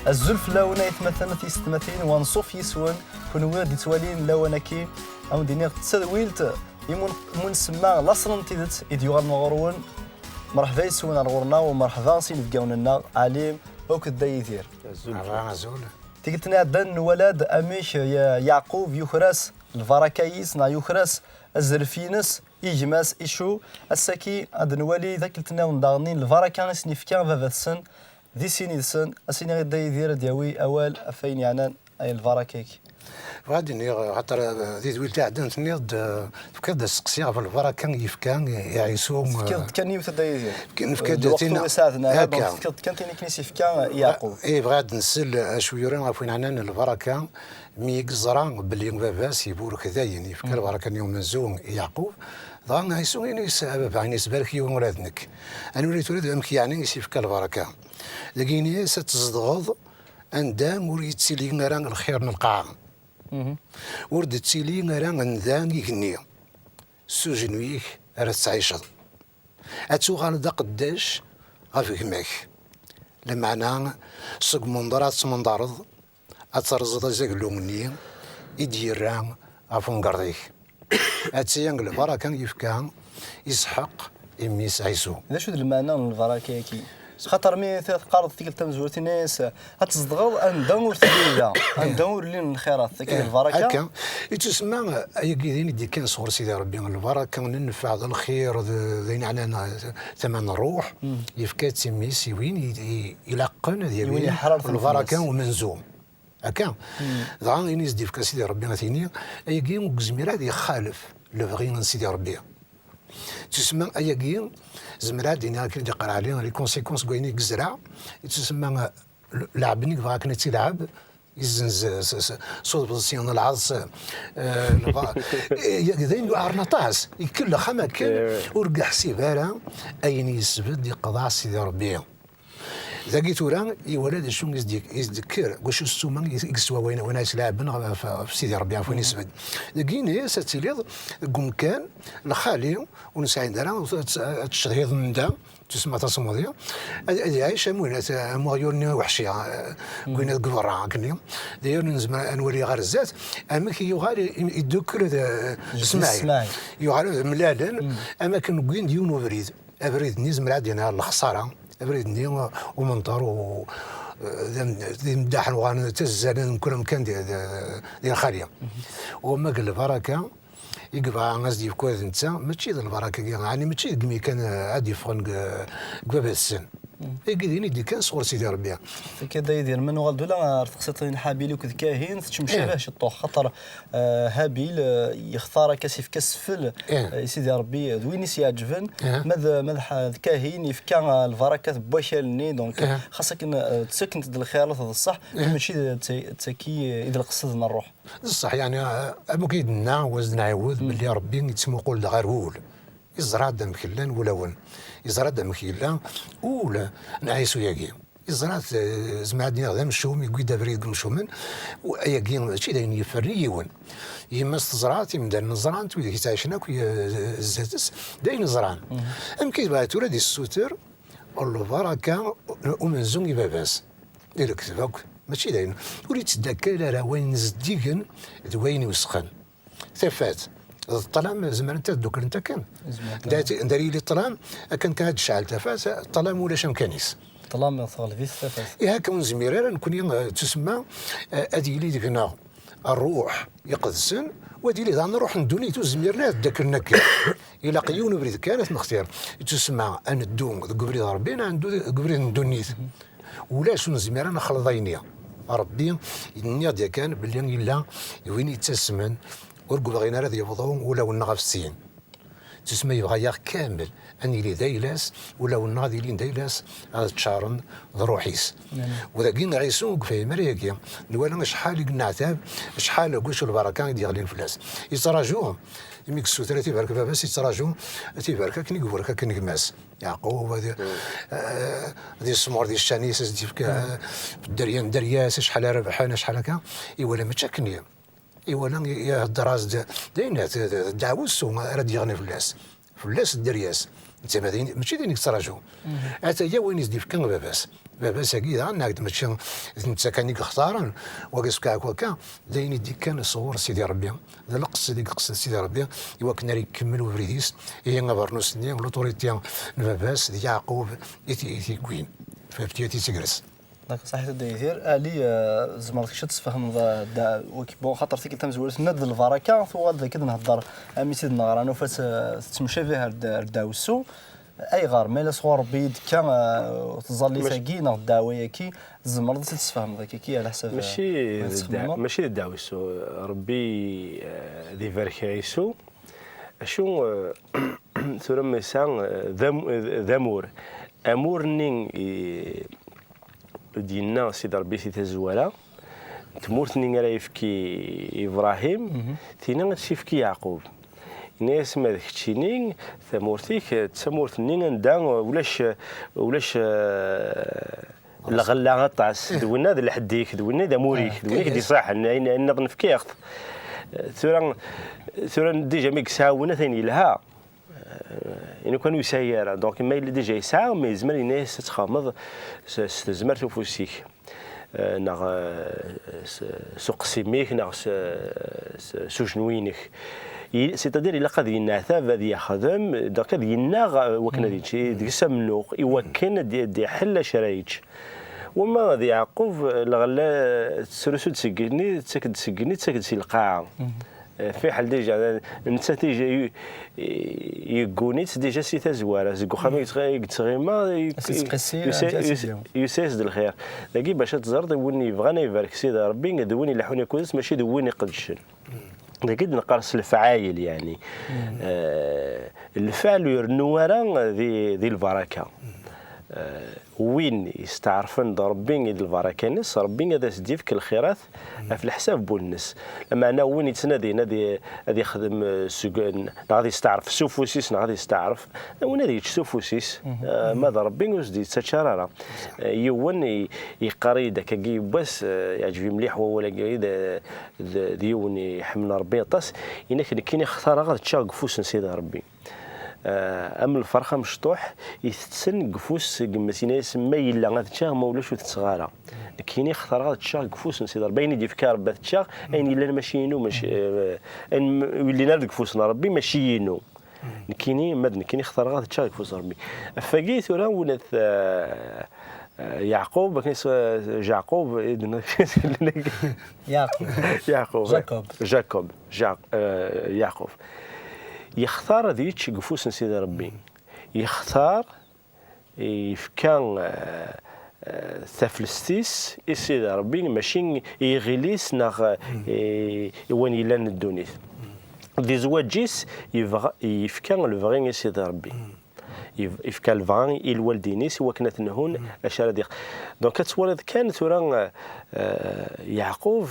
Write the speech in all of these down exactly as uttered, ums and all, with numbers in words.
Azul fell-awen, aytmaten d tisetmatin, wa nṣuf yis-wen, kunwi i d-ittwalin lawan-agi, a wen-d-iniɣ d tadwilt i mun-, mun semma laṣel n tidet i d-yuɣalen ɣur-wen. Merḥba yis-wen ar ɣur-neɣ, u merḥba s inebgawen-nneɣ, Ɛlim akked Dda Yidir. Azul. Merḥba, azul. Tikkelt-nni iɛeddan nwala-d amek Ya-, Yeɛqub yuker-as lbaraka-is neɣ yuker-as azref-ines i gma-s Icu. Ass-agi ad nwali takkelt-nniḍen daɣen lbaraka i sen-yefka baba-tsen di sin yid-sen. Ad s-iniɣ i Dda Yidir ad d-yawi awal ɣef wayen yeɛnan ay lbaraka-agi. Bɣiɣ ad d-iniɣ, xaṭer, eh, di tedwilt iɛeddan tenniḍ-d, eh, tefkiḍ-d asteqsi ɣef lbaraka i yefka i Ɛisu, eh, tefkiḍ-d kan yiwet a Dda Yidir. Nefka-d lweqt tin-, ur iseɛden ara, akka. Donc tefkiḍ-d kan tin akken i s-yefka i Yeɛqub. Eh, bɣiɣ ad nsel acu yuran ɣef wayen yeɛnan lbaraka, mi i yeẓra belli baba-s iburek dayen, yefka lbaraka-nni umenzu i Yeɛqub. Dɣa Ɛisu ini-as, "A baba," ini-as, "barek yiwen ula d nekk." Ad nwali tura d amek yeɛni i s-yefka lbaraka. Dagi ini-as, "Ad tzedɣeḍ anda ur yettili ara lxir n lqaɛa. Ur d-ttili ara anda igenni. S ujenwi-k ara tettɛiceḍ. Ad tuɣaleḍ d aqeddac ɣef gma-k. Lameɛna seg umenḍar ad tmenḍareḍ, ad terẓeḍ azaglu-nni i d-yerra ɣef umgerḍ-ik." Attiya lbaraka yefka Isḥaq i mmi-s Ɛisu. D acu d lmeɛna n lbaraka-agi? Xaṭer mi t-, teqqareḍ tikkelt tamezwarut, ini-as, "Ad tzedɣeḍ anda ur telli da, anda ur llin lxirat." Akka d lbaraka. Akka. Ittusemma, ayagi d ayen i d-yekkan sɣur Sidi Ṛebbi, lbaraka n nnfeɛ, d lxir, d, d ayen yeɛnan tama n ṛṛuḥ, yefka-tt i mmi-s, i win i, i, ilaqen ad yawi lbaraka umenzu. Akka. Dɣa ini s-d-yefka Sidi Ṛebbi a t-ini, ayagi ur yezmir ad ixalef lebɣi n Sidi Ṛebbi. Tusemma ayagi, zemreɣ ad d-iniɣ akken i d-iqqar Ɛli, les conséquences n wayen i yezreɛ, tusemma, eh, lɛeb-nni yebɣa akken ad tt-ilɛeb, yezzenz s, s, s uḍebsi n lɛeḍs, eh, lba-, eh, d ayen yuɛren aṭas, ikellex am akken ur yeḥsib ara ayen yesbedd iqḍeɛ Sidi Ṛebbi. Dagi tura, iwala d acu i s-d-, i s-d-kker, wacu ssuma i, i yeswa wayen, wayen ay s-lɛeben ɣef, ɣef, ɣef Sidi Ṛebbi, ɣef wayen yesbedd. Dagi, ini-as ad tiliḍ deg umkan lxali, ur nesɛi ara ad, ad tecḍiḍ anda, tusemma tasmuḍi, ad, ad iɛic am win, at-, am uɣyul-nni uweḥci, eh, deg win deg berra, akkenni. D'ailleurs, nezmer ad nwali ɣer zdat, amek i yuɣal i, i, iddukel d, eh, Smaɛil. Smaɛil. Yuɣal d mlalen, am akken wwin-d yiwen ubrid. Abrid-nni zemreɣ ad d-iniɣ lexsara, abrid-nni, uh, umenṭer, u, uh, d am-, d imeddaḥen uɣalen ttazzalen mkul amkan di, di, di lxali. U ma deg lbaraka i yebɣa ad s-d-yefk ula d netta, mačči d lbaraka-agi, ɛni mačči deg imi kan, uh, ad d-yeffɣen deg, deg baba-tsen. Agi d ini d-yekkan sɣur Sidi Ṛebbi. Akka da Yidir, ma nuɣal-d ula ar teqsiṭ n Habil akked Kahin, tettmecabah ciṭṭuḥ, xaṭer Eh, Habil, eh, yextar akka s-ifka sfel, eh, i Sidi Ṛebbi, d win i s-iɛeǧben. Ma d, ma d ḥa-, d Kahin, yefka, eh, lbarakat n wakal-nni, donc, xas akken, eh, ttakkent-d lxirat d ṣṣeḥ, mačči d, d ta-, d taki i d lqesd n ṛṛuḥ. D ṣṣeḥ, yeɛni, eh, am akken i d-nenna, u ad nɛiwed, belli Ṛebbi yettmuqul-d ɣer wul. Yeẓra-d amek llan wulawen. Yeẓra-d amek yella ul n Ɛisu-yagi. Yeẓra-t, eh, zemreɣ ad d-iniɣ d amcum, yewwi-d abrid deg yimcumen. U ayagi mačči d ayen yefren i yiwen. Yemma-s teẓra-t, imdanen ẓran-t, wid i yettɛicen akk, eh, zdat-s, d ayen ẓran. Amek i yebɣa tura ad yessuter lbaraka umenzu i baba-s? Di lekdeb akk, mačči d ayen. Ur yettdakkal ara wayen zeddigen d wayen iwesxen. Tafat d ṭṭlam zemrent ad dduklent akken. Zemrent. Anda ara yili ṭṭlam, akken kan ad d-tecɛel tafat, ṭṭlam ulac amkan-is. Ṭṭlam teɣleb-it tafat. Ihi akka ur nezmir ara nekkni, eh, tusemma, eh, ad yili deg-neɣ ṛṛuḥ iqedsen, u ad yili daɣen ṛṛuḥ n ddunit, ur zmiren ara ad ddaklen akken. Ilaq yiwen ubrid kan ad t-nextir. Tusemma, ad neddu deg ubrid n Ṛebbi, neɣ ad neddu deg ubrid n ddunit. Ulac, ur nezmir ad nexleḍ ayen-nni. Ṛebbi yenna-ɣ-d yakan belli yella d win yettasmen, ur yebɣin ara ad yebḍu ulawen-nneɣ ɣef sin. Tusma yebɣa-yaɣ kamel ad nili d ayla-s, ulawen-nneɣ ad ilin d ayla-s, ad ččaren d ṛṛuḥ-is. U dagi Ɛisu ur yefhim ara yagi, nwala acḥal i yenneɛtab, acḥal n wacu lbaraka i d-yeɣlin fell-as. Yettraǧu, imi yessuter tibarka baba-s, yettraǧu tibarka akken i yewrek akken gma-s. Yeɛqub, ad, eh, ad yessemɣer di ccan-is, ad s-d-yefk, eh, dderya n dderya-s, acḥal ara rebḥen, acḥal akka. Iwala mačči akken i, iwala i-, ihedder-as-d, d ayen, d, d, d ddeɛwessu ara d-yeɣni fell-as. Fell-as dderya-s. Netta ma d ayen, mačči d ayen i yettraǧu. Ata ya wayen i s-d-yefka baba-s. Baba-s-agi daɣen, neɣ d mačči d netta kan i yextaren, wagi s kɛek wakka, d ayen i d-ikkan sɣur Sidi Ṛebbi. D lqesd i yeqsed Sidi Ṛebbi, i wakken ara ikemmel ubrid-is, ihi abernus-nni, l'autorité n baba-s, d Yeɛqub i t-, i t-yewwin. Fifty i t-yesegres. D'accord, saḥit a Dda Yidir. Ali, eh, tzemreḍ kečč ad tesfehmeḍ, eh, da-, waki, bon, xaṭer tikkelt tamezwarut, tenna-d d lbaraka, tuɣal d akka d-nhedder, am i tt-id-neɣra, nufa-tt, eh, tettemcabih ar dda-, ar ddaɛwessu. Ayɣer? Ma yella sɣur Ṛebbi i d-tekka, eh, tẓallit-agi neɣ ddeɛwa-yagi, tzemreḍ ad tt-id-tesfehmeḍ akka, akka, ɛla ḥsab, eh, mačči d dda-, mačči d ddeɛwessu. Ṛebbi, eh, ad ibarek Ɛisu. Acu, eh, tura ma yesɛa, eh, d am-, eh, d amur. Amur-nni i, i d-yenna Sidi Ṛebbi si tazwara, tmurt-nni ara yefk i Ibṛahim, tina ad tt-yefk i Yeɛqub. Yenna-yas: "Ma d keččini, tamurt-ik, eh, d tamurt-nni anda ulac, ulac, eh, lɣella aṭas, d winna d lḥedd-ik, d winna d amur-ik, d winna i k-d-iṣaḥen, ayen, ayen nniḍen fkiɣ-t." Tura, tura déjà mi yesɛa winna ayen yelha, eh, ini kan ur yesɛi ara. Donc, ma yella déjà yesɛa, mais yezmer yenna-yas ad txedmeḍ s, s tezmert ufus-ik, eh, neɣ, eh, s, s uqsim-ik, neɣ s, s, s ujenwi-inek. I-, c'est-à-dire, ilaq ad yenneɛtab, ad yexdem, donc ad yennaɣ, eh, wakken ad yečč, deg-s amennuɣ, i wakken ad, ad iḥell acu ara yečč. Wama d Yeɛqub, lɣella tettrusu-d seg igenni, tettak-d seg igenni, tettak-d si lqaɛa. Eh, fiḥel déjà, netta déjà yu-, yegguni-tt déjà si tazwara, seg uxxam i yettɣ-, i yettɣima, yu-, As-ittqissi, yusa-, amek as-, yusa-, yusa-yas-d lxir. Dagi bac ad teẓreḍ, win yebɣan ad ibarek Sidi Ṛebbi, d win ileḥḥun akked-s, mačči d win iqeddcen. Dagi d-neqqar s lefɛayel, yeɛni. Eh, lefɛel ur irennu ara di, di lbaraka. Eh, win yesteɛṛfen d Ṛebbi i d lbaraka-ines, Ṛebbi ad as-d-yefk lxirat ɣef leḥsab n wul-nnes. Lameɛna win yettnadin ad i-, ad ixdem, eh, seg, neɣ ad yesteɛṛef s ufus-is, neɣ ad yesteɛṛef, win ad yečč s ufus-is, eh, ma d Ṛebbi ur s-d-yettaččar ara. Eh, yiwen i-, yeqqar-iyi-d akkagi yiwwas, eh, yeɛǧeb-iyi mliḥ wawal-agi, d, d, d yiwen iḥemmel Ṛebbi aṭas, yenna-k: "Nekkini xtareɣ ad ččeɣ deg ufus n Sidi Ṛebbi." Eh, am lferx amecṭuḥ, itetten deg ufus n yemma-s, yenna-yas: "Ma yella ad ččeɣ, ma ulac ur tetteɣ ara. Nekkini xtareɣ ad ččeɣ deg ufus n Sidi Ṛebbi, ayen i d-yefka Ṛebbi ad ččeɣ, ayen yellan mačči inu, mačči, eh, ayen m-, ur yellin ara deg ufus n Ṛebbi, mačči inu. Nekkini, ma d nekkini xtareɣ ad ččeɣ deg ufus n Ṛebbi." Ɣef wagi tura, win at, eh, eh, Yeɛqub, akken is-, eh, Jaɛqub, i d-, Yeɛqub. Yeɛqub, eh. Jacob. Jacob, Jaq-, eh, Yeɛqub. Yextar ad yečč deg ufus n Sidi Ṛebbi. Yextar, yefka, eh, eh, taflest-is i Sidi Ṛebbi, mačči i yiɣil-is neɣ, eh, i, i wayen yellan n ddunit. Di zzwaǧ-is, yebɣa, yefka lebɣi i Sidi Ṛebbi. Yef-, yefka lebɣi i lwaldin-is i wakken ad ten-nhun acu ara d-ix-, donc ad twaliḍ kan tura, eh, Yeɛqub,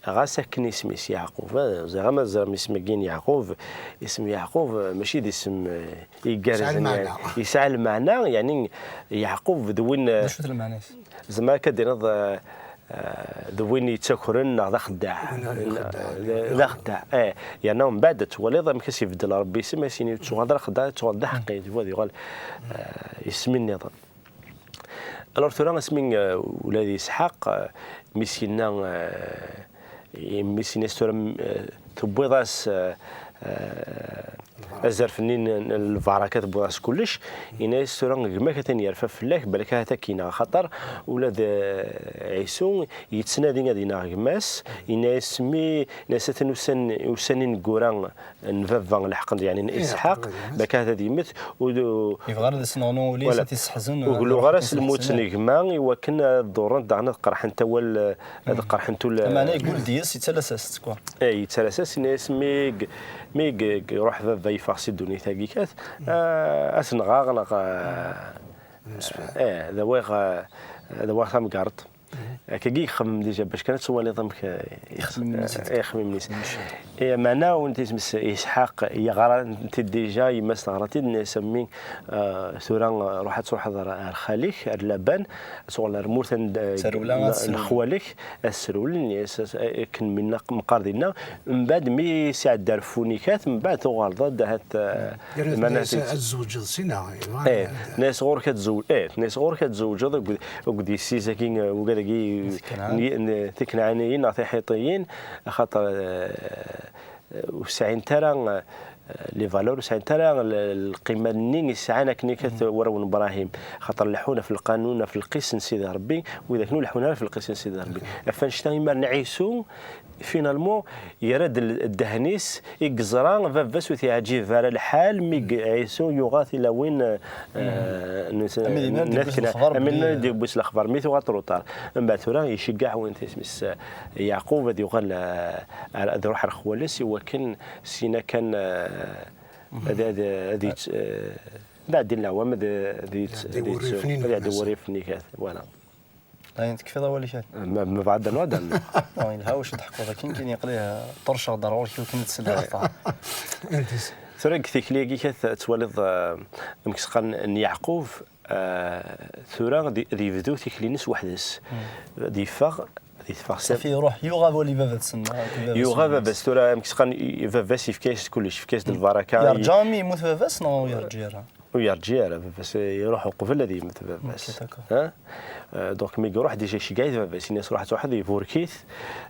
ɣas akken isem-is Yeɛqub, eh, ẓriɣ ama tzerrem isem-agi n Yeɛqub, isem Yeɛqub, eh, mačči d isem, eh, igerrzen, yesɛa lmeɛna, yeɛni Yeɛqub d win, eh, d acu-t lmeɛna-s? Zemreɣ akka d-iniḍ, eh, eh, d win yettakren neɣ d axeddaɛ. Win ixeddaɛen. D, d axeddaɛ, eh. Yerna mbeɛd ad twaliḍ amek as-ibeddel Ṛebbi isem, as-yini ur tuɣal d axeddaɛ, tuɣal d aḥeqqi, tuɣal yuɣal, eh, isem-nniḍen. Alors tura asmi, eh, ula d Isḥaq, eh, mi s-yenna, eh, i mmi-s, yenna-as tura, eh, tewwiḍ-as, eh, eh, azref-nni n, n lbaraka, tewwiḍ-as kullec, yenna-as tura gma-k atan yerfa fell-ak, balak ahat ad k-ineɣ, axaṭer ula d, eh, Ɛisu yettnadi ad ineɣ gma-s, yenna-as mi, yenna-as atan ussan, ussan ineggura n baba, lḥeqq n, yeɛni n Isḥaq, balak ahat ad yemmet, ur, yebɣa ara ad as-nɣen ul-is, ad t-isseḥzen, ur gluɣ ara s lmut n gma, i wakken ad ḍurrent daɣen, ad qerḥent awal, ad qerḥent ul. Lameɛna yeggul deg-s, yettalas-as-tt, quoi. Eh, yettalas-as, yenna-as mi g-, mi g-, g-, iruḥ baba, yeffeɣ si ddunit-agi kat, ah, ad as-nɣeɣ neɣ, ah, eh, ad awiɣ, ah, ad awiɣ tamgerḍt. Akkagi yexmem déjà bac kan ad twaliḍ amek, eh, ixemmimen-is. Eh, ixemmimen-is. Eh, meɛna win tisem-is Isḥaq, yeɣra-t-id déjà, yemma-s teɣra-t-id, nni-as a mmi, eh, tura, eh, ruḥ ad truḥeḍ ar, ar xali-k, ar Laban, ad tuɣal ar tmurt n, eh, Terwel-as n, ad n tesrewel. Xwali-k, ad srewlen, nni-as, as-, eh, akken minna meqqar dinna. Mbeɛd mi sɛedda reffu nikat, mbeɛd tuɣaleḍ-d ahat, eh, Yerna meɛna tenna-as ad tzewǧeḍ sina, yebɣa Eh, ad tenna-as ɣur-k ad tzew-, eh, tenna-as ɣur-k ad tzewǧeḍ akked, akked yessi-s-agi, eh, ugad-agi, Tikenɛan. N, n, tikenɛaniyin neɣ tiḥiṭiyin, axaṭer, eh, ur sɛint ara, eh, les valeurs, ur sɛint ara l-, lqima-nni i sɛan akken i kat warraw n Ibrahim, axaṭer leḥḥun ɣef lqanun, ɣef lqis n Sidi Rebbi, wid akken ur leḥḥun ara ɣef lqis n Sidi Rebbi. Ɣef annect-a, imar n Ɛisu, finalement, yerra-d l-, ddehn-is i yeẓra baba-s ur t-yeɛǧib ara lḥal mi g-, Ɛisu yuɣa tilawin, eh, n, Am i d-yenna, n, d-yewwi s lexbar am i d-yenna, belli d-yewwi s lexbar, mi tuɣa trop tard. Mbeɛd tura iceggeɛ win tisem-is, eh, Yeɛqub ad yuɣal, eh, ar, ad iruḥ ar xwal-is i wakken syin kan, eh, ad, ad, ad yett-, eh, ad ɛeddin leɛwam, ad, ad yett-, Ad ad yettu, wurrifen-inek ad iɛeddi ass-a. Wurrifen-inek, voilà. Ayen tekfiḍ awal-ik. Ma, mebɛed ad nuɣal ad d-nernu. Yelha wacu d-tḥekkuḍ akken, kan yeqli ṭerceɣ-d ar ɣur-k iwakken ad d-selleɣ axaṭer. Tura deg tikli-agi kan ad twaliḍ, eh, amek s-qqaren n Yeɛqub, eh, tura ad, ad yebdu tikli-ines weḥd-s. Ad yeffeɣ, ad yeffeɣ s Safi iruḥ, yuɣ awal i baba-tsen, akked baba-s. Yuɣ baba-s, tura amek s-qqaren, i, baba-s yefka-yas kullec, yefka-yas-d lbaraka. Yerǧa mi yemmut baba-s neɣ ur yerǧi ara? Ur yerǧi ara baba-s, iruḥ uqbel ad yemmet baba-s. Ok, d'accord. Ha? Euh, donc, mi iruḥ, déjà iceggeɛ-it baba-s, yenna-as, "Ruḥ ad truḥeḍ, iburek-it."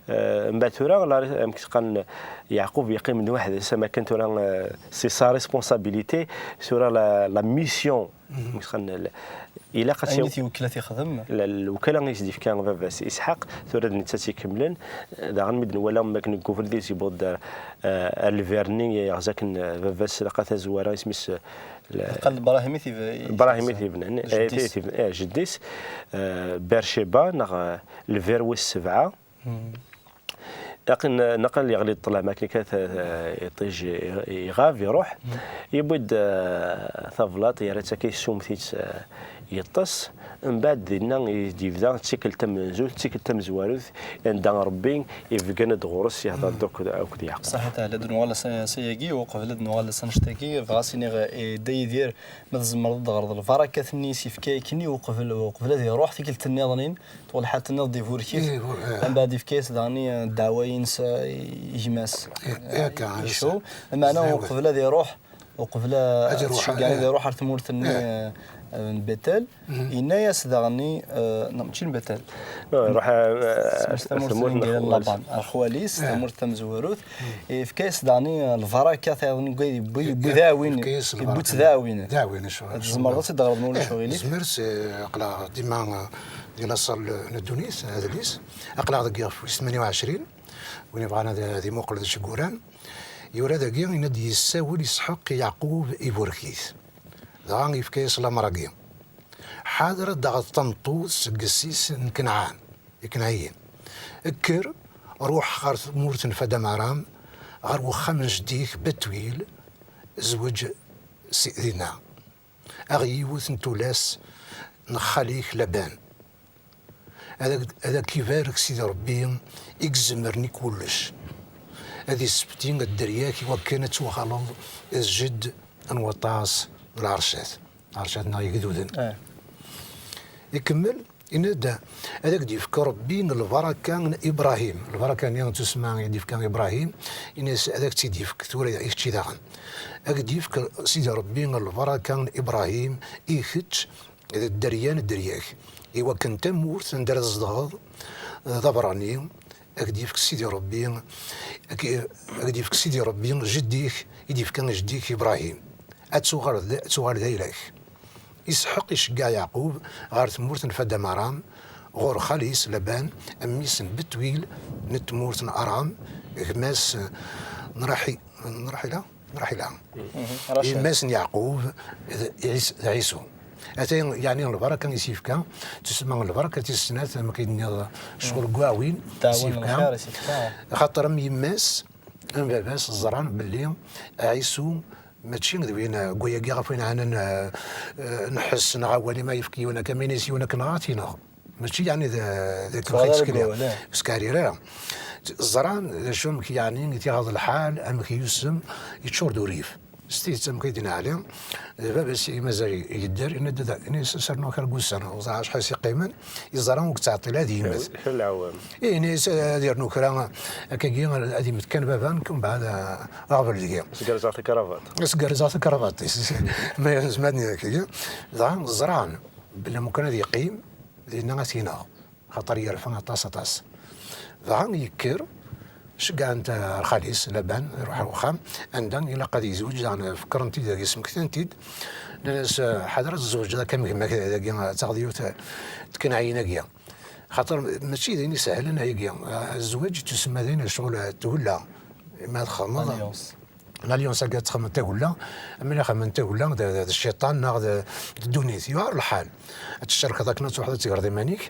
Euh, mbeɛd tura, la, amek qqaren, Yeɛqub yeqqim d weḥd-s, am akken tura, euh, c'est sa responsabilité, tura la, la mission, amek qqaren, la, ilaq ad Ayen i t-iwekkel ad t-ixdem. La, lewkala i s-d-yefka baba-s Isḥaq, tura d netta i tt-ikemmlen. Daɣen mi d-nwala am akken deg ubrid-is yewweḍ-d, euh, ar lbir-nni, yeɣza akken, euh, baba-s, ilaq ad tazwara, isem-is, euh, Qal d Ibrahim i t-ib-, i t-Ibrahim i t-ibnan, eh, jeddi-s. I t-ibnan, eh, jeddi-s, eh, Beerceba, neɣ, eh, lbir wis sebɛa. Aqin, naqal yeɣli ṭṭlam akken kan, eh, iṭij, i-, iɣab, iruḥ. Yewwi-d, eh, tablaṭ, yerra-tt akka, yessumet-itt, eh, yeṭṭes. Mbeɛd dinna i d-yebda d tikkelt tamenzut, d tikkelt tamezwarut, anda Rebbi ibeggan-d ɣur-s, yehder-d akked, akked Yeɛqub. Saḥit, ɛla ad nuɣal s, s ayagi, uqbel ad nuɣal s annect-agi, bɣiɣ ad s-iniɣ, eh, Dda Yidir, ma tzemreḍ ad d-teɣreḍ lbarakat-nni i s-yefka akken i uqbel, uqbel ad iruḥ, tikkelt nniḍen, tuɣ lḥal tenniḍ-d iburek-it, Iburek, eh. Mbeɛd yefka-yas daɣen, eh, ddeɛwa-ines, eh, i gma-s. Eh, eh, akka, eh, Icu. Lameɛna uqbel ad iruḥ, uqbel ad Ad iruḥ, tceggeɛ ad eh. iruḥ ar tmurt-nni, Eh. eh, n Betel, yenna-yas daɣen, eh, non, mačči n Betel. Non, iruḥ, eh, Semmes tamurt tamurt n n Laban, ar xwali-s, Eh. tamurt tamezwarut. Yefka-yas daɣen, eh, lbaraka tayeḍ-nni, yewwi, yewwi d aɛwin, yefka-yas yewwi-tt lbaraka. D aɛwin. D aɛwin, acu, acu. Tzemreḍ ad tt-id-teɣreḍ, ma ulac Eh, aɣilif? Nezmer, eh, aql-aɣ dima, eh, di laṣal n ddunit, adlis. Aql-aɣ deg yixef wis tmanya u ɛecrin, win yebɣan ad, ad imuqel d acu i yuran. Yura dagi, yenna-d, yessawel Isḥaq i Yeɛqub, iburek-it. Dɣa yefka-yas lamer-agi. Ḥader ad d-taɣeḍ tameṭṭut seg yessi-s n Kenɛan, Ikenɛiyen. Kker, ruḥ ɣer tmurt n Fadam-Aram, ɣer wexxam n jeddi-k Betwil, zweǧ si-, dinna. Aɣ yiwet n tullas n xali-k Laban. Ad ak-, ad ak-ibarek Sidi Rebbi i izemren i kullec. Ad issebti dderya-k i wakken ad tuɣaleḍ d jedd n waṭas n lɛercat. Lɛercat neɣ igduden. Eh. Ikemmel, yenna-d, ad ak-d-yefk Rebbi lbaraka n Ibrahim. Lbaraka-nni n tussma i d-yefka Ibrahim, yenna-as, ad ak-tt-id-yefk tura i kečči daɣen. Ad ak-d-yefk Sidi Rebbi lbaraka n Ibrahim i kečč d dderya n dderya-k, i wakken tamurt anda ara tzedɣeḍ, eh, d aberrani, ad ak-d-yefk Sidi Rebbi, ad ak-, ad ak-d-yefk Sidi Rebbi jeddi-k i d-yefka i jeddi-k Ibrahim. Ad tuɣal d, ad tuɣal d ayla-k. Isḥeq iceggeɛ Yeɛqub ɣer tmurt n Fadam-Aram, ɣur xali-s Laban, mmi-s n Betwil n tmurt n Aram, gma-s n Raḥi-, n Raḥila, n Raḥila. Racel. Yemma-s n Yeɛqub d Ɛis-, d Ɛisu. Ata, yeɛni lbaraka i s-yefka, tusemma lbaraka tis snat, am akken i d-tenniḍ, ccɣel n uɛwin i s-yefka. Lxir i s-yefka. Axaṭer am yemma-s, am baba-s ẓran belli Ɛisu mačči d win, eh, n wayagi ɣef win ɛnan, eh, eh, nḥess neɣ awal, ma yefk yiwen akka, ma ini-as yiwen akken, neɣ ad t-ineɣ. Mačči yeɛni d d akken xi ttsekkidiɣ ur skeɛrir ara. Ẓran d acu amek yeɛni i t-iɣaḍ lḥal, amek yusem, yeččur d urrif. S tidet amek i d-yenna Ɛli, d baba-s i mazal yedder, yenna-d, yenna-yas ad s-rnuɣ kra n wussan, ur ẓriɣ acḥal i s-yeqqimen, yeẓra ur yettɛeṭṭil ad yemmet. Kra n lɛawam. Ih, yenna-yas ad yernu kra, akkagi ad yemmet kan baba, nekk umbeɛd, ah, aɣbel deg-i. Sgerzeɣ takravat. Sgerzeɣ takravat-is. Ma yezmer ad akkagi. Dɣa ẓran belli lukan ad yeqqim, dinna ad t-ineɣ. Xaṭer yerfa aṭas, aṭas. Dɣa yekker, ceggɛen-t ar xali-s, Laban, iruḥ ar wexxam, anda ilaq ad yezweǧ, daɣen fekkren-t-id dagi, smektan-t-id, nnan-as, "Ḥader ad tzewǧeḍ akka am gma-k dagi, ad taɣeḍ yiwet tkenɛyin-agi." Xaṭer mačči d ayen isehlen ayagi. Zzwaǧ tusemma d ayen ccɣel tgella. Ma txedmeḍ l'alliance-agi ad txedmeḍ tagella, am win ixedmen tagella d, d, d cciṭan neɣ d, d ddunit. Yuɛer lḥal. Ad tcerkeḍ akken ad truḥeḍ ad tegreḍ iman-ik,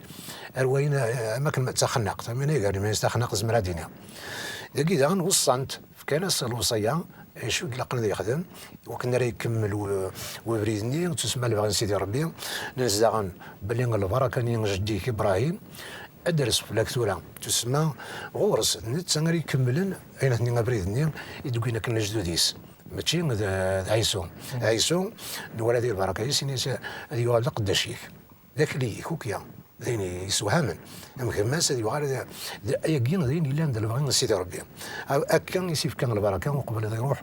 ar wayen, eh, am akken d taxennaqt. Am win ay igren iman-is taxennaqt, zemreɣ ad d-iniɣ. Dagi daɣen weṣṣan-t, fkan-as lewṣaya, acu i ilaqen ad yexdem, wakken ara ikemmel u-, webrid-nni, tusemma lebɣi n Sidi Ṛebbi, nnan-as daɣen belli lbaraka-nni n jeddi-k Ibṛahim, ad d-ters fell-ak tura. Tusemma ɣur-s, d netta ara ikemmlen ayen-nni abrid-nni i d-wwin akken lejdud-is. Mačči d, d Ɛisu. Ɛisu, nwala di lbaraka-is, ini-as ad yuɣal d aqeddac-ik. D akli-ik, ukya. D ayen yessewhamen. Am gma-s ad yuɣal d, d, ayagi d ayen yellan d lebɣi n Sidi Ṛebbi. A-, akka i s-ifka lbaraka uqbel ad iruḥ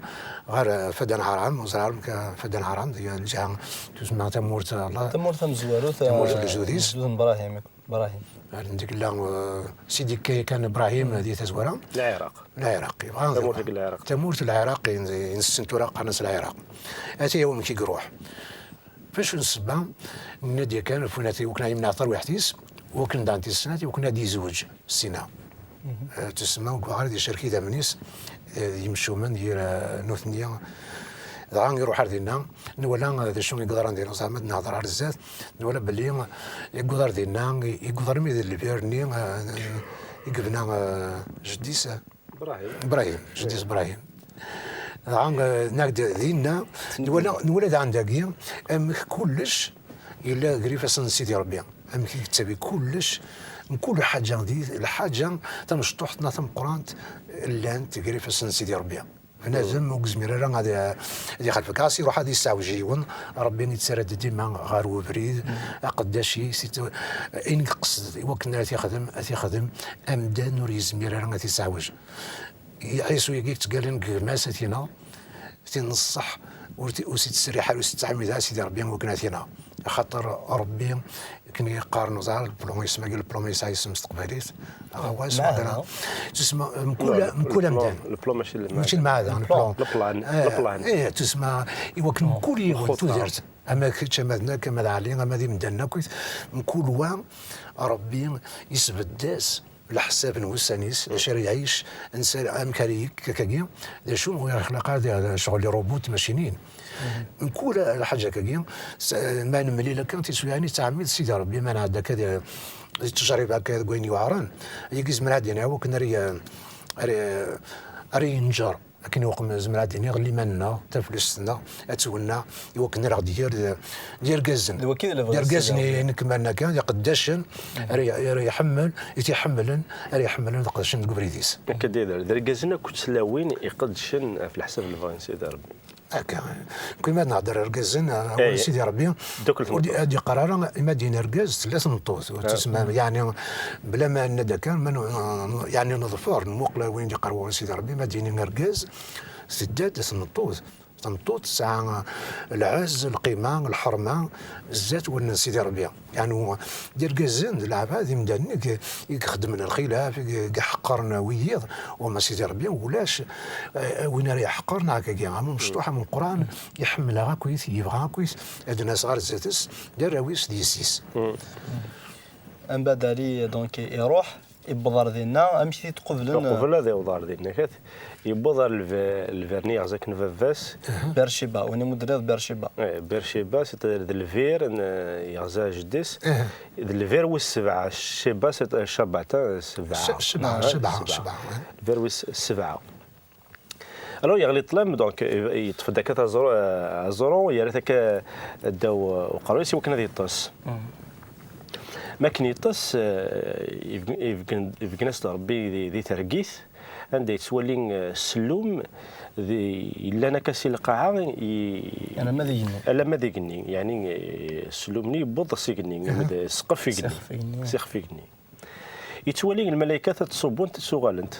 ɣer, eh, Fadan Aram, ur ẓriɣ ara amek, eh, Fadan Aram, di lǧiha tusemma tamurt, eh, Allah. Tamurt tamezwarut, tamurt eh, n lejdud-is. Lejdud n Ibrahim. Ibrahim. Anda yella, eh, Sidi Kay kan Ibrahim di tazwara. Lɛiraq. Lɛiraq, yebɣa tamurt n Lɛiraq. Tamurt n Lɛiraq, i, i nessen tura qqaren-as Lɛiraq. Ata yaw amek i iruḥ. F acu n ssebba? Nnan-d yakan, ɣef wakken ad yemneɛ tarwiḥt-is, wakken daɣen tis snat, wakken ad yezweǧ Sina. Eh, tusemma deg waɣar ad icerk idammen-is, eh, d yimcumen yir, eh, nutni. Dɣa iruḥ ar dinna, nwala, eh, d acu i yeḍran dinna, zeɛma ad nehder ar zdat, nwala belli, eh, yewweḍ ar dinna, i, yewweḍ armi d lbir-nni, eh, i yebna, eh, jeddi-s, eh, Ibrahim. Ibrahim, jeddi-s Ibrahim. Dɣa, eh, nag-d dinna, nwala, nwala daɣen dagi, amek kullec yella gar ifassen n Sidi Ṛebbi. Amek i yettawi kullec, mkul lḥaǧa di, lḥaǧa tamecṭuḥt neɣ tameqqrant, llant gar ifassen n Sidi Ṛebbi. Bnadem ur yezmir ara ad, ad ixalef. Ɣas iruḥ ad yesseɛwej yiwen, Ṛebbi ittarra-d dima ɣer webrid, aqeddac-is, it-, ayen yeqsed, i wakken ara t-ixdem, ad t-ixdem, amdan ur yezmir ara ad t-yesseɛwej. Ɛisu-agi yettgallan deg gma-s ad t-ineɣ, tin n ṣṣeḥ ur t-, ur s-ittserriḥ ara, ur s-ittɛemmid ara Sidi Ṛebbi i wakken ad t-ineɣ. Axaṭer Ṛebbi, akken i yeqqaren uẓar, le plan, isem-agi le plan ma yesɛa isem s teqbaylit, aɣawas, lmeɛna. Tusma, mkul, mkul amdan. Le plan mačči le, mačči lmeɛna, le plan. Le plan. Eh, le plan. Eh, tusma, i wakken mkul yiwen, lxuṭṭa. Tudert, ama kečč, ama d nekk, ama d Ɛli, ama d imdanen akk, mkul wa, Ṛebbi isbedd-as leḥsab n wussan-is, acu ara iɛic, ansa, amek ara yekk akkagi, d acu ur ixlaq ara d ccɣel i robot, tmacinin. Mkul lḥaǧa akkagi, s-, ma nemlil akka, tiswiɛin yettɛemmid Sidi Ṛebbi, ma nɛedda akka di, di ttejriba akka deg wayen yuɛren, yagi izmer ad d-yini akken ara y-, ara y-, ara yenǧer. Akken i uqem zemreɣ ad d-iniɣ liman-nneɣ, taflest-nneɣ, ad twenneɛ, i wakken ara ɣ-d-yerr d, d irgazen. D wagi i d lebɣi. D irgazen i nekk ma akka, d iqeddacen, ara y-, ara iḥemmel, i t-iḥemmlen, ara iḥemmlen d iqeddacen deg ubrid-is. Akka d-, d irgazen akked tlawin iqeddcen ɣef leḥsab n lebɣi n Sidi Ṛebbi. Akka. Nekk ma d-nehder irgazen, ah, awal Sidi Ṛebbi, ur d-, ad d-yeqqar ara, ma d-yini argaz, tella tmeṭṭut. Ur tusma, yeɛni, bla ma nenna-d akka, ma nu-, yeɛni, neḍfer, nmuqel ar wayen d-yeqqar wawal Sidi Ṛebbi, ma d-yini argaz, tedda-d tmeṭṭut. Tameṭṭut tesɛa lɛezz, lqima, lḥerma, zdat wallen n Sidi Ṛebbi. Yeɛni, d irgazen, d leɛbad, d imdanen i, i ixeddmen lxilaf, i, i iḥeqqren wiyiḍ, wama Sidi Ṛebbi ulac, eh, win ara iḥeqqren, neɣ akkagi, am umecṭuḥ, am umeqqran, iḥemmel-aɣ akkit, yebɣa akkit, ad d-nas ɣer zdat-s, d arraw-is, d yessi-s. Mbeɛd Ɛli, donc, iruḥ, yewweḍ ar dinna, amek i t-id-qublen? Uqbel ad iweḍ ar dinna, kat, yewweḍ ar lbe-, lbir-nni yeɣza akken baba-s. Berciba, win i mu d-tenniḍ Berciba. Eh, Berciba, c'est-à-dire d lbir n, eh, yeɣza jeddi-s. D lbir wis sebɛa, Ciba, c'est, eh, Cabat, eh, sebɛa. Sh-, Cabat, ah, Cabat, Cabat. Lbir wis sebɛa. Alors, yeɣli ṭṭlam, donc, yeṭṭef-d akka taẓru-, eh, aẓru, yerra-t akka ddaw, eh, uqerru-is i wakken ad yeṭṭes. Mhm. Mi akken yeṭṭes, eh, ibeggen-as-d Ṛebbi di, di tergit, anda yettwali, eh, ssellum di, yellan akka si lqaɛa, i-, alamma d igenni. Alamma d igenni, yeɛni, eh, ssellum-nni yewweḍ s igenni, s ixef igenni. S ixef igenni. Yettwali lmalaykat ad ttṣubbunt, ad ttuɣalent.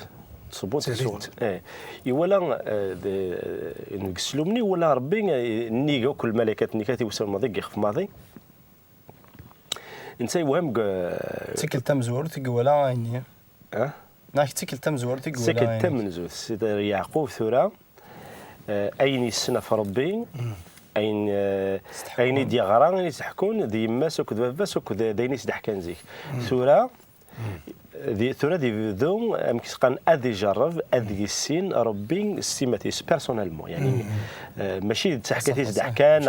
Ttṣubbunt, ad ttuɣalent. Eh. Iwala, eh, d-, deg ssellum-nni, iwala Ṛebbi, eh, nnig akk lmalaykat-nni kat iwessan maḍi, deg ixef maḍi. Netta yewhem deg, eh, d tikkelt tamezwarut i iwala ayenni. Ah? Neɣ d tikkelt tamezwarut i iwala ayenni. D tikkelt tamenzut, Sidi Yeɛqub tura, eh, ayen yessen ɣef Ṛebbi, ayen, eh, ayen i d-yeɣra, ayen i s-d-ḥkun d yemma-s akked baba-s akked d ayen i s-d-ḥkan zik. Tura, di, tura ad ibdu, amek i s-qqaren, ad ijerreb, ad yissin Ṛebbi s timat-is, personnellement. Yeɛni, eh, mačči d taḥkayt i s-d-ḥkan,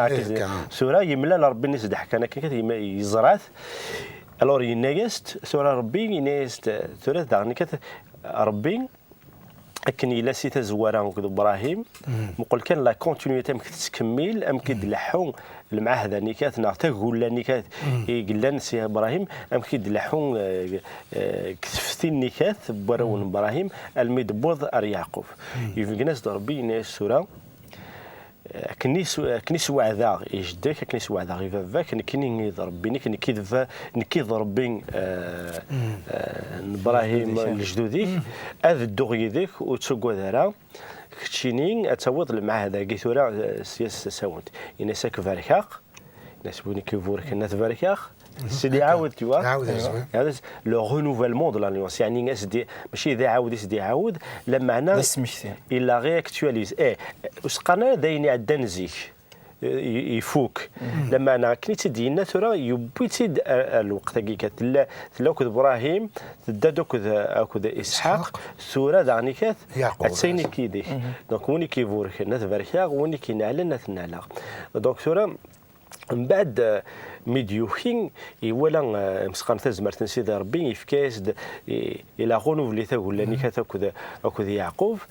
tura yemlal Ṛebbi i s-d-ḥkan, akken kan yem-, yeẓra-t. Alors, yenna-yas-d, tura Ṛebbi, yenna-yas-d, tura daɣen kan Ṛebbi, akken yella si tazwara akked Ibrahim, muqel kan la continuité amek tettkemmil, amek i d-leḥḥu lemɛahda-nni kat, neɣ tagulla-nni kat i yellan si Ibrahim, amek i d-leḥḥu, eh, eh, deg tefti-nni kat n warraw n Ibrahim, almi d-tewweḍ ar Yeɛqub. Ibeggen-as-d Ṛebbi, yenna-yas tura, akken i s-, akken i s-weɛdeɣ i jeddak, akken i s-weɛdeɣ i baba-k, nekkini i d Ṛebbi-nnek, nekk i d ba-, nekk i d Ṛebbi, eh, eh, n Ibrahim, lejdud-ik, ad dduɣ yid-k, ur ttagad ara, keččini ad tawiḍ lemɛahda-agi tura, eh, s-, s-, sawent. Ini-as ad k-barkeɣ, Nas win i k-iburken ad t-barkeɣ. Sidi iɛawed, tu vois. Iɛawed, azwir. Iɛawed, le renouvellement de l'alliance. Yeɛni, as-d-, mačči d iɛawed i s-d-iɛawed, lameɛna il la réactualise. Eh, ur s-qqaren ara d ayen iɛeddan zik, i-, ifuk. Lameɛna akken i tt-id-yenna tura, yewwi-tt-id ar, ar lweqt-agi kan. Tella, tella akked Ibrahim, tedda-d akked, akked Isḥaq, tura daɣen ikat, Yeɛqub, attan nekk yid-k. Donc, win i k-iburken ad t-barkeɣ, win i k-ineɛlen ad t-nneɛleɣ. Donc, tura, mbeɛd, eh, mi d-yuki, iwala, eh, imseqqan tazmert n Sidi Ṛebbi, yefka-yas-d, i, il a renouvelé tagulla-nni kat akked, akked Yeɛqub.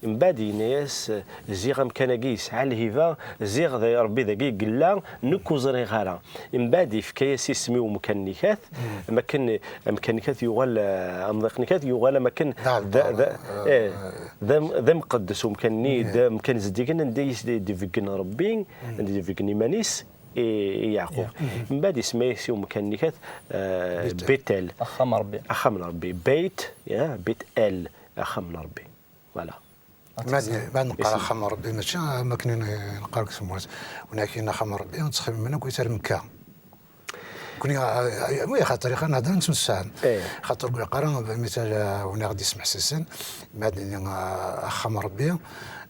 Mbeɛd yenna-yas, eh, ziɣ amkan-agi yesɛa lhiba, ziɣ d Ṛebbi dagi i yella, nekk ur ẓriɣ ara. Mbeɛd yefka-yas isem i umkan-nni kat, am akken, amkan-nni kat yuɣal, eh, amḍiq-nni kat yuɣal am akken d, d, eh, d am-, d amqeddes umkan-nni, d amkan zeddigen anda i s-d-, d-ibeggen Ṛebbi, anda i d-ibeggen iman-is i, i Yeɛqub. Mbeɛd isemma-yas i umkan-nni kat, eh, Betel. Axxam n Ṛebbi. Axxam n Ṛebbi. Beit, ya, Betel, axxam n Ṛebbi. Voilà. Ma d-, ma neqqar axxam n Ṛebbi, mačči am akken i neqqar deg tmurt. Walakin axxam n Ṛebbi, ttxemmimen akk ar Mekka. Nekni, ah, ah, wi xaṭer i xan hder nettemsefham. Xaṭer ur yeqqar ara, mital, ah, win i ɣ-d-yesmeḥsisen, ma d-nini, ah, axxam n Ṛebbi,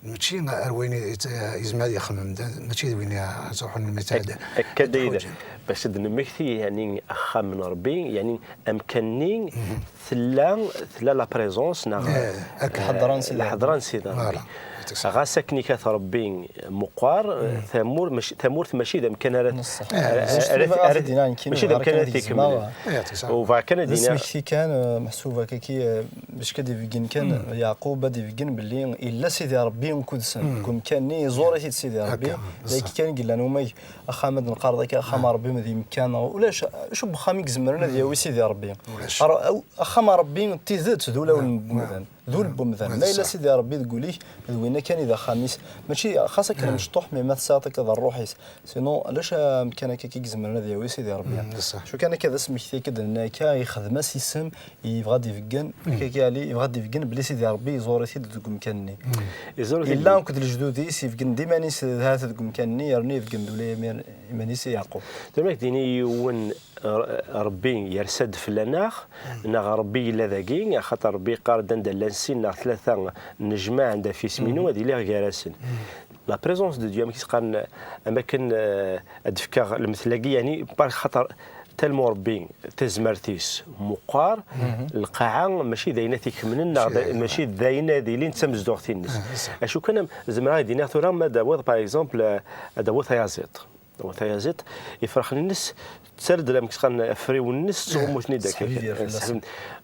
mačči ar wayen i, i, yezmer ad yexmem, mačči d win i, ah, ad truḥen, mital, ad, akka d, ad d-ḥuǧen. Bac ad d-nemmekti, yeɛni, axxam n Ṛebbi, yeɛni, amkan-nni, tella, tella la présence, neɣ lḥedra n Sidi Ṛebbi. Voilà. Ɣas akken ikat Ṛebbi meqqar, tamur-, mac-, tamurt mačči d amkan ara t-, ara, ara, ara, mačči d amkan ara t-ikemmlen. Ubɣa kan ad d-iniɣ. D asmekti kan, eh, meḥsub akka ki, eh, bac ad d-ibeggen kan, Yeɛqub ad d-ibeggen belli illa Sidi Ṛebbi akked-sen. Deg umkan-nni, iẓur-it-id Sidi Ṛebbi. D ayagi kan i yellan umag, axxam ad neqqar dagi, axxam n Ṛebbi d imekkan, neɣ ulac, acu n wexxam i izemren ad yawi Sidi Ṛebbi? Ulac. Ar-, aw-, axxam n Ṛebbi d tidet, d ulawen n wemdan. D ul n wemdan. Ma yella Sidi Ṛebbi deg wul-ik, d winna kan i d axxam-is. Mačči xas akken mecṭuḥ, mi ma tesɛiḍ akka d ṛṛuḥ-is. Sinon, ulac amkan akka i izemren ad yawi Sidi Ṛebbi. Acu kan akka d asmekti akka d-nenna akka, yexdem-as isem, yebɣa ad d-ibeggen, akka akka Ali, yebɣa ad d-ibeggen belli Sidi Ṛebbi iẓur-it-id deg umkan-nni. Iẓur-it-id. Yella akked lejdud-is, ibeggen-d iman-is d ahat deg umkan-nni, yernu ibeggen-d ula iman-is i Yeɛqub. Tura ad d-ini yiwen, Ṛ-, Ṛebbi yersa-d fell-aneɣ, neɣ Ṛebbi yella dagi, axaṭer Ṛebbi yeqqar-d anda llan sin neɣ tlata nnejmaɛ anda f isem-inu, ad iliɣ gar-asen. La présence de Dieu, amek i s-qqaren, am akken, eh, ad d-fkeɣ lemtel-agi, yeɛni, par xaṭer tellement Ṛebbi, tazmert-is meqqar, lqaɛa mačči d ayen ad t-ikemlen, neɣ d, mačči d ayen ad ilin d tamezduɣt-ines. Acu kan, am, zemreɣ ad d-iniɣ tura, ma d-tawiḍ, par exemple, eh, ad d-tawiḍ tayaziḍt. tayaziḍt, ifraxen-nnes ttarra-d la mkesxan afriwen-nnes ttɣummuten-id akka.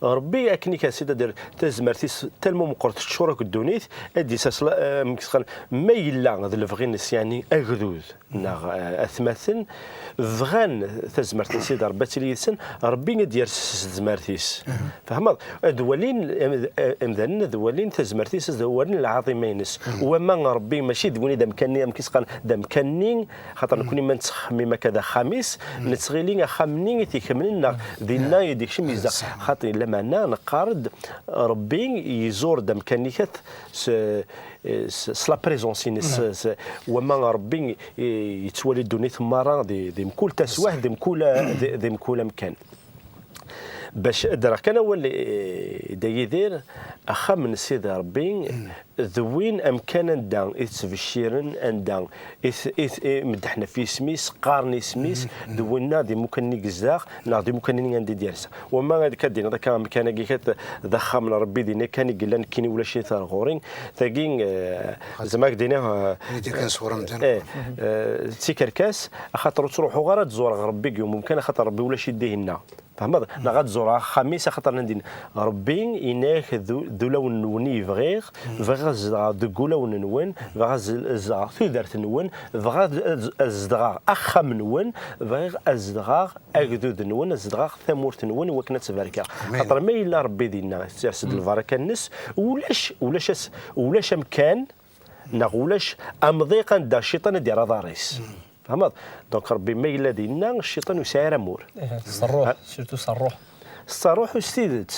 Rebbi akken i kan sida dir tazmert-is talma meqqret teččur akk ddunit, ad d-isas mkesxan ma yella d lebɣi-nnes, yeɛni agdud neɣ atmaten bɣan tazmert n Sidi Rebbi ad tili yid-sen, Rebbi ad d-yers s tezmert-is. Fehmeḍ? Ad walin imdanen, ad walin tazmert-is, ad walin lɛaḍima-ines. Wama Rebbi mačči d win i d amkan-nni, amek i s-qqaren, d amkan-nni, xaṭer nekkni ma nettxemmim akka d axxam-is, nettɣili axxam-nni i t-ikemlen neɣ dinna i d-ikcem yezdeɣ. Xaṭi, lameɛna neqqar-d Rebbi iẓur-d amkan-ik s, s, s la présence-ines, s, wama Rebbi i, yettwali ddunit merra di, di mkul taswiɛt, di mkul, di, di mkul amkan. Bac ad d-rreɣ kan awal i, i Dda Yidir, axxam n Sidi Rebbi d win amkan anda i ttbecciren, anda i t-, i t-, i meddeḥen ɣef yisem-is, qqaren isem-is, d winna d imukan-nni i yezdeɣ, neɣ d imukan-nni anda i d-yersa. Wama ad k-, ad d-tiniḍ akka amkan-agi kat d axxam n Rebbi, dinna kan i yella, nekkini ulac-it ar ɣur-i. Tagi, eh, zeɛma ad k-d-iniɣ, eh, Ini-d yakan sɣur amdan. Eh, eh, d tikerkas, axaṭer ur ttruḥuɣ ara ad ẓureɣ Rebbi deg yiwen umkan, axaṭer Rebbi ulac-it dihinna. Fehmeḍ? Neɣ ad ẓureɣ axxam-is, axaṭer nnan din, Rebbi yenna-yak d u-, d ulawen-nwen i bɣiɣ, bɣiɣ ad zedɣeɣ deg ulawen-nwen, bɣiɣ ad z-, zedɣeɣ tudert-nwen, bɣiɣ ad, ad, ad zedɣeɣ axxam-nwen, bɣiɣ ad zedɣeɣ agdud-nwen, ad zedɣeɣ tamurt-nwen, i wakken ad ttbarkeɣ. Amin. Xaṭer ma yella Rebbi dinna, yetters-d lbaraka-nnes, ulac, ulac as-, ulac amkan, neɣ ulac amḍiq anda cciṭan ad d-yerr aḍar-is. Fehmeḍ? Donc Rebbi ma yella dinna, cciṭan ur yesɛi ara amur. Eh, s ṛṛuḥ, surtout s ṛṛuḥ. S ṛṛuḥ s tidet.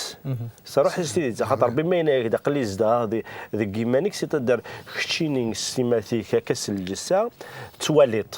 S ṛṛuḥ s tidet. Axaṭer Rebbi ma yenna-yak-d aql-i zedɣeɣ di, deg yiman-ik, c'est-à-dire keččini s timat-ik akka s lǧessa, tettwaliḍ.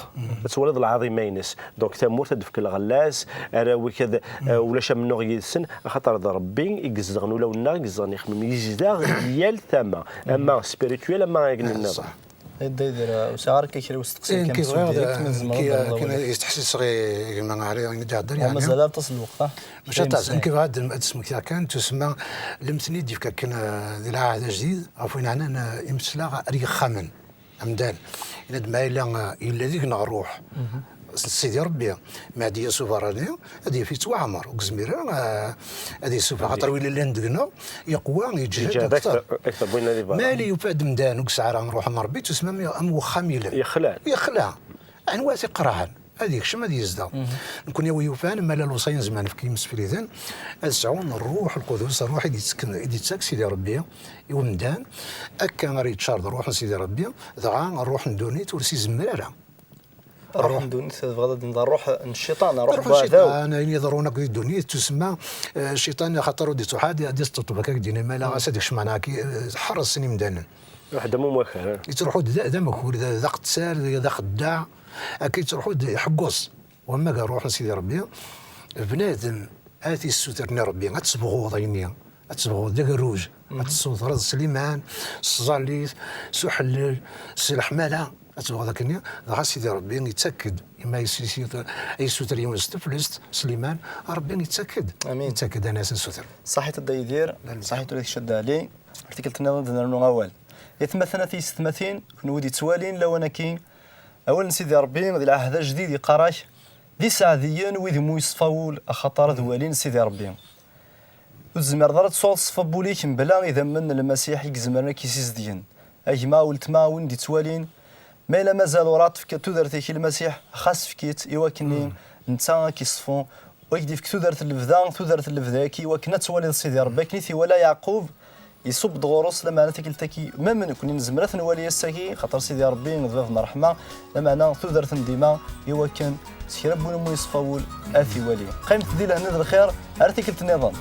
Tettwaliḍ lɛaḍima-ines. Donc tamurt ad d-tefk lɣella-s, arraw-ik ad, eh, ulac amennuɣ yid-sen, axaṭer d Rebbi i izedɣen ulawen-nneɣ, i izedɣen ixemmimen. Yezdeɣ yal tama, ama spirituel, ama ayen nniḍen. Ay Dda Yidir, ur sɛiɣ ara akka kra n usteqsi. Eh, kan nekk bɣiɣ ad, direct, ma tzemreḍ ad d-terreḍ kan awal. Ad yettḥessis ɣer gma Ɛli ayen i d-ihedder, yeɛni. Mazal aṭas n lweqt, ah. Mačči aṭas, nekk bɣiɣ ad, ad d-smektiɣ kan tussma, lemtel i d-yefka akken, eh, di lɛahd ajdid, ɣef wayen ɛnan, eh, imeslaɣ ar yexxamen, amdan. Yenna-d ma yella, eh, yella deg-neɣ ṛṛuḥ s Sidi Rebbi, ma ad d-yas uberrani, ad yaf yettwaɛmer, ur yezmir ara, eh, ad yessufeɣ. Xaṭer win yellan deg-neɣ, yeqwa, yeǧhed akter. Yeǧhed akter, akter n win di berra. Ma yella yufa-d amdan ur yesɛi ara ṛṛuḥ n Rebbi, tusma am, am wexxam yellan. Yexla. Yexla. Anwa i t-iqerɛen? Ad yekcem, ad yezdeɣ. Nekkni a wi yufan, ma llan lewṣayen zemren nefk i yimsefliden, ad sɛun ṛṛuḥ lqudus, ṛṛuḥ i d-yettekken, i d-yettak Sidi Rebbi i umdan, akka ara yeččar d ṛṛuḥ n Sidi Rebbi, dɣa ṛṛuḥ n ddunit ur s-izemmer ara. Ṛṛuḥ n ddunit, tebɣiḍ ad d-nḍer ṛṛuḥ n cciṭan, ṛṛuḥ n uɛdaw. Ṛṛuḥ n cciṭan, ayen yeḍrun akk di ddunit, tusemma, eh, cciṭan, axaṭer ur d-ittuḥad, ad d-isteṭṭeb akka deg ddin, ma la as ad ikcem, ɛni, eh, ḥeṛṛes sin imdanen. Ruḥ d amumwaker. Yettruḥu-d d, d amkur, d, d aqettal, d, d axeddaɛ, akka yettruḥu-d iḥeggeẓ. Wamma gar ṛṛuḥ n Sidi Rebbi, bnadem ad t-yessutren i Rebbi, ad tesbɣuḍ ayenni, ad tesbɣuḍ d agerruj, ad tessutreḍ s liman, s tẓallit, s uḥellel, s leḥmala, ad tebɣuḍ akkenni, dɣa Sidi Rebbi yettak-d, imi yessuter, yessuter yiwen s teflest, s liman, Rebbi yettak-d. Amin. Yettak-d ayen as-nessuter. Ṣaḥit a Dda Yidir, ṣaḥit ula d kečč a Dda Ɛli, ar tikkelt nniḍen ad d-nernu awal. Aytmaten a tiyessetmatin, kenwi d-yettwalin lawan-agi, awal n Sidi Rebbi di lɛehd ajdid yeqqar-ak, d iseɛdiyen wid imu yeṣfa wul, axaṭer ad walin Sidi Rebbi. Ur tezmireḍ ara ad tesɛuḍ ṣṣfa n wul-ik mebla idammen n Lmasiḥ i izemren ad k-yessizedgen. A gma, a weltma, a win d-yettwalin, ma yella mazal ur tefkiḍ tudert-ik i Lmasiḥ, xas efk-itt i wakken netta ad k-yeṣfu, u ad k-d-yefk tudert n lebda, tudert n lebda-agi, i wakken ad twaliḍ Sidi Rebbi akken i t-iwala Yeɛqub, iṣubb-d ɣur-s, lameɛna tikkelt-agi, même nekkni nezmer ad t-nwali ass-agi, xaṭer Sidi Rebbi d bab n ṛṛeḥma, lameɛna tudert n dima, i wakken s kra n win umi yeṣfa wul ad t-iwali. Qqimet di lehna d lxir, ar tikkelt nniḍen.